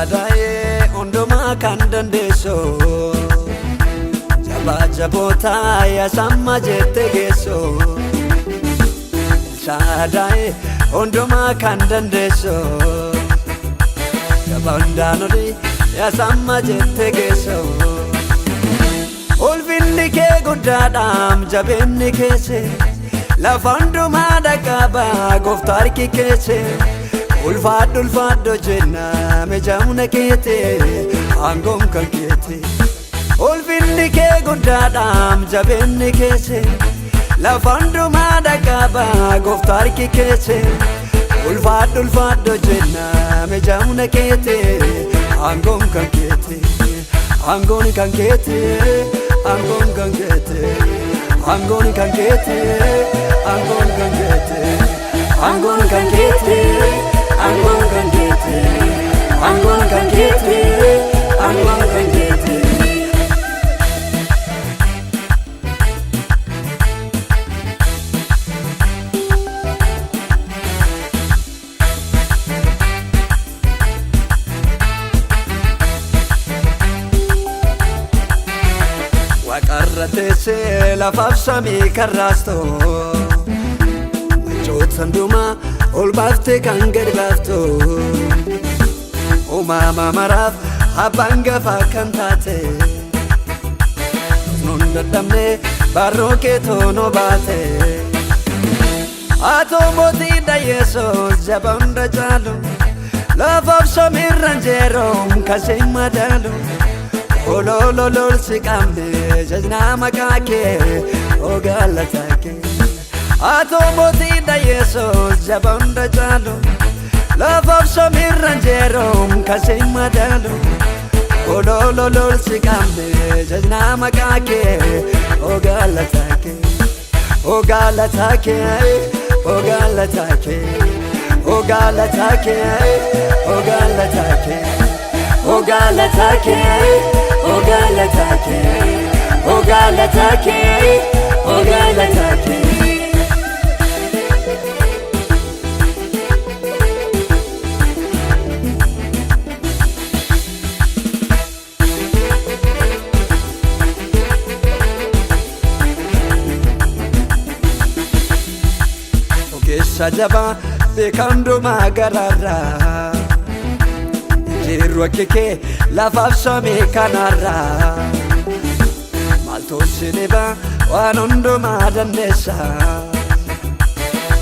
Elsaadaayee hundumaa kan dandeessu jabaa jabootaa yaasamma jette geessu. Elsaadaayee hundumaa kan dandeessu jabaa hundaan olii yaasamma jette geessu. Ulfinni kee guddaadhaam jabeenni keesse lafa hundumaa dhaqqabaa gooftaa harki keesse. Ulfaadhu ulfaadhu jenna mijamna keete aangoon kan keete. Ulfinni kee guddaadhaam jabeenni keesse lafa hundumaa dhaqqabaa gooftaa harki keesse. Ulfaadhu ulfaadhu jenna mijamna keete aangoon kan keete. Aangoon kan keete, aangoon kan keete, aangoon kan keete, aangoon kan keete, aangoon kan keete, aangoon kan keete, aangoon kan keete, aangoon kan keete. Waaqarra teessee lafaaf samii karraastu Machoota hundumaa ol baaftee kan gadi baaftu Uumama maraaf abbaan gafaa kan taate Nuun dadhabnee barroo keetoo nu baate Atoo mootiidha Yesuus jaba hunda caalu lafaaf samiirra jeeroom kasee madaalu. Olololol si qabne jajnaa maqaa kee o galataa kee. Atoo mootiidha Yesuus jaba hunda caalu lafaaf samiirra jeeroom kasee madaalu. Olololol si qabne jajnaa maqaa kee o galataa kee. O galataa kee, o galataa kee, o galataa kee, o galataa kee. O galataa kee, o galataa kee, o galataa kee, o galataa kee. Ogeessa jabaa beekaa hundumaa garaarraa. Jirru akka kee lafaaf samii kanarraa. Maaltu si dhiba waan hundumaa dandeessa.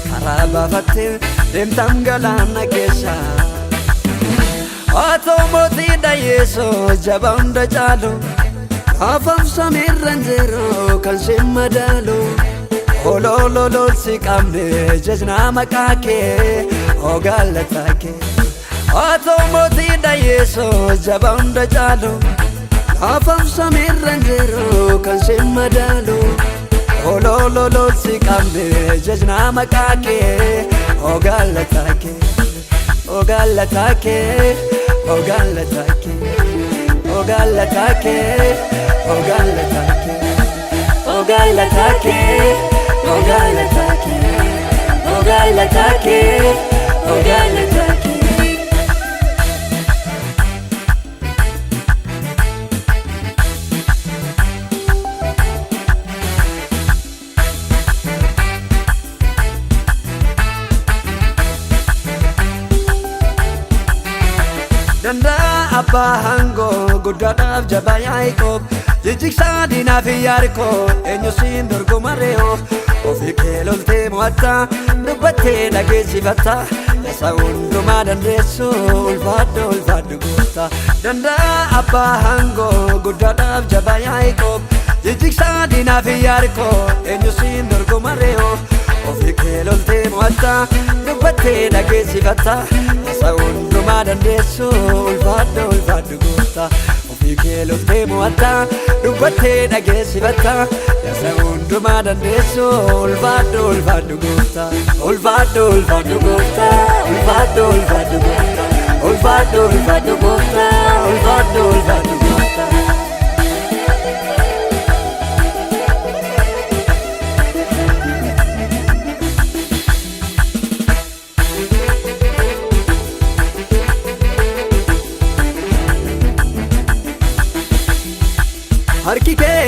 Karaa baafattee deemtam galaana keessa. Atoo mootiidha Yesuus jaba hunda caalu. Lafaaf samiirra hin jiru kan si madaalu. Olololol si qabne jajnaa maqaa kee o galataa kee. Atoo mootiidha Yesuus jaba hunda caalu. Lafaaf samiirra hin jiru kan si madaalu. Olololol si qabne jajnaa maqaa kee o galataa kee. O galataa kee, o galataa kee, o galataa kee, o galataa kee, o galataa kee, o galataa kee, o galataa kee, o galataa kee. Danda'a abbaa hangoo guddaadhaaf jabaa Yaaqoob jijjigsaa diinaa fi yaarikoo eenyu siin dorgoma re'oo ofii kee loltee mo'atta dubbattee dhageessifatta isa hundumaa dandeessu ulfaadhu ulfaadhu gooftaa. Danda'a abbaa hangoo guddaadhaaf jabaa Yaaqoob jijjigsaa diinaa fi yaarikoo eenyu siin dorgoma re'oo ofii kee loltee mo'atta dubbattee dhageessifatta isa hundumaa dandeessu ulfaadhu ulfaadhu gooftaa. Ofii kee loltee mo'atta dubbattee dhageessifatta isa hundumaa dandeessu ulfaadhu ulfaadhu gooftaa. Ulfaadhu ulfaadhu gooftaa, ulfaadhu ulfaadhu gooftaa, ulfaadhu ulfaadhu gooftaa, ulfaadhu ulfaadhu gooftaa.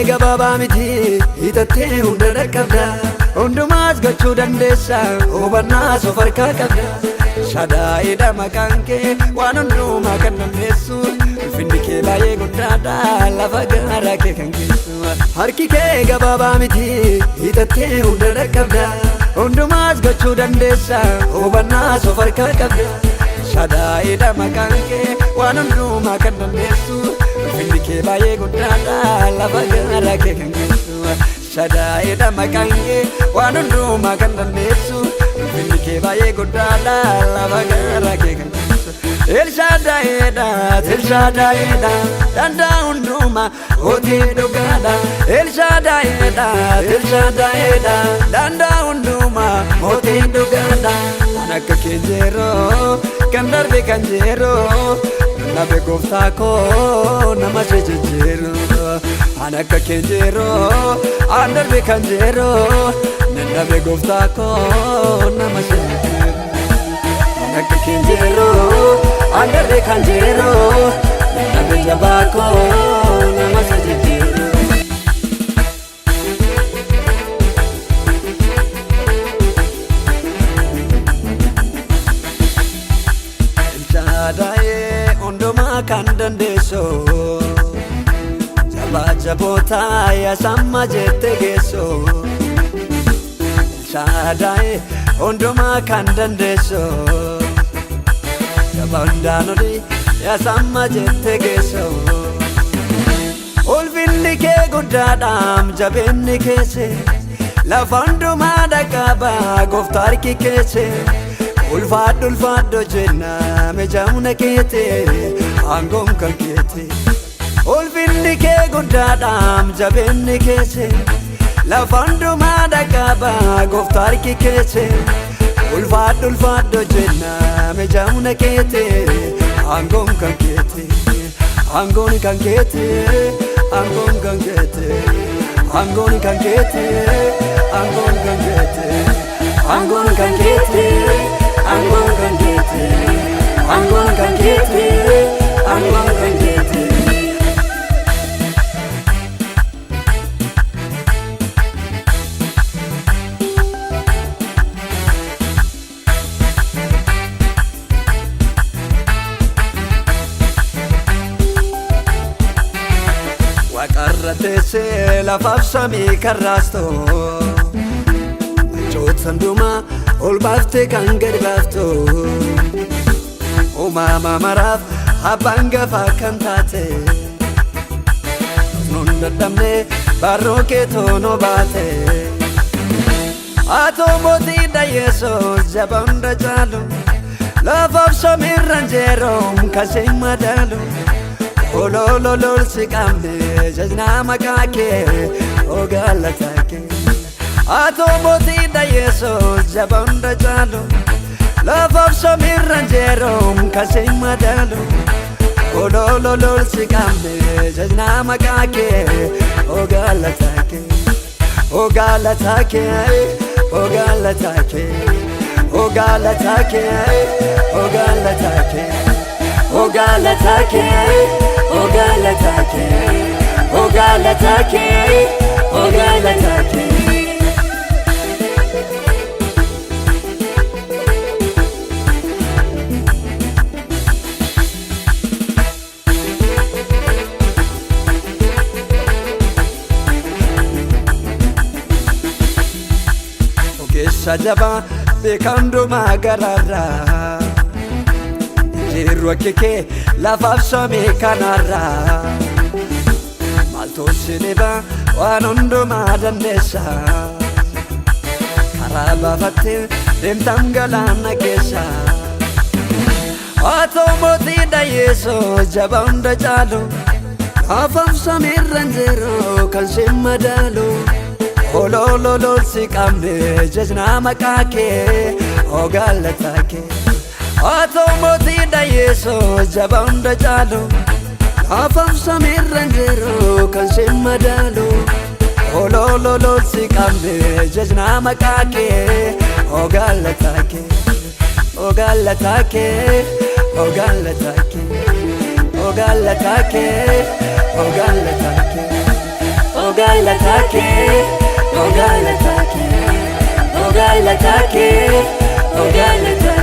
kee gabaabaa miti, hiixattee hunda dhaqqabda. Hundumaas gochuu dandeessa, hubannaas of harkaa qabda. Shadaa'idha maqaan kee, waan hundumaa kan dandeessu. Ulfinni kee baay'ee guddaadha, lafa garaa kee kan geessu. Harki kee gabaabaa miti, hiixattee hunda dhaqqabda. Hundumaas gochuu dandeessa, hubannaas of harkaa qabda. Shadaa'idha maqaan kee, waan hundumaa kan dandeessu. Ulfinni kee baay'ee guddaadha, lafa garaa kee kan geessu. Shadaa'idha maqaan kee, waan hundumaa kan dandeessu. Ulfinni kee baay'ee guddaadha, lafa garaa kee kan geessu. Elshaadaa'edha, Elshaadaa'edha, danda'a hundumaa, hojii dhugaadha. Elshaadaa'edha, Elshaadaa'edha, danda'a hundumaa, mootii dhugaadha. Kan akka kee yeroo, kan darbe kan yeroo, labe gooftaa koo nama si jijjiiru. Kan akka kee yeroo, an darbe kan yeroo, labe gooftaa koo nama si jijjiiru. Kan akka kee yeroo, an darbe kan yeroo, labe jabaa koo nama si jijjiiru. Elshadaa'ee, hundumaa kan dandeessu, jabaa jabootaa yaasamma jette geessu. Elshadaa'ee, hundumaa kan dandeessu, jabaa hundaan olii yaasamma jette geessu. Ulfinni kee guddaadhaam, jabeenni keesse lafa hundumaa dhaqqaba, gooftaa harki keesse. Ulfaadhu, ulfaadhu jenna mejaamna keete, aangoon kan keete. Ulfinni kee guddaadhaam, jabeenni keesse lafa hundumaa dhaqqaba, gooftaa harki keesse. Ulfaadhu, ulfaadhu jenna mejaamna keete, aangoon kan keete. Aangoon kan keete, aangoon kan keete, aangoon kan keete, aangoon kan keete, aangoon kan keete, aangoon kan keete, aangoon kan keete, aangoon kan keete. Waaqarra teessee lafaaf samii kan raastu, Machoota hundumaa ol baaftee kan gadi baaftu, Uumama maraaf abbaan gafaa kan taate, Nuun dadhabnee barroo kee toonoo baate. Atoo mootiidha Yesuus, jaba hunda caalu, lafaaf samiirra jeeroom kan si madaalu. Olololol si qabne jajnaa maqaa kee, o galataa kee. Atoo mootiidha Yesuus, jaba hunda caalu, lafaaf samiirra jeeroom kan si madaalu. Olololol si qabne jajnaa maqaa kee, o galataa kee. O galataa kee, o galataa kee, o galataa kee, o galataa kee. O galataa kee, o galataa kee, o galataa kee, o galataa kee. Ogeessa jabaa, beekaa hundumaa garaarraa, Jirru akka kee lafaaf samii kanarraa. Maaltu si dhiba, waan hundumaa dandeessa. Karaa baafattee deemtam galaana keessa. Atoo mootiidha Yesuus, jaba hunda caalu, Lafaaf samiirra hin jiru kan si madaalu. Olololol si qabne jajnaa maqaa kee, o galataa kee. Atoo mootiidha Yesuus, jaba hunda caalu, Lafaaf samiirra hin jiru kan si madaalu. Olololol si qabne jajnaa maqaa kee, o galataa kee. O galataa kee, o galataa kee, o galataa kee, o galataa kee, o Ogalataa kee, ogalataa kee, ogalataa kee, ogalataa.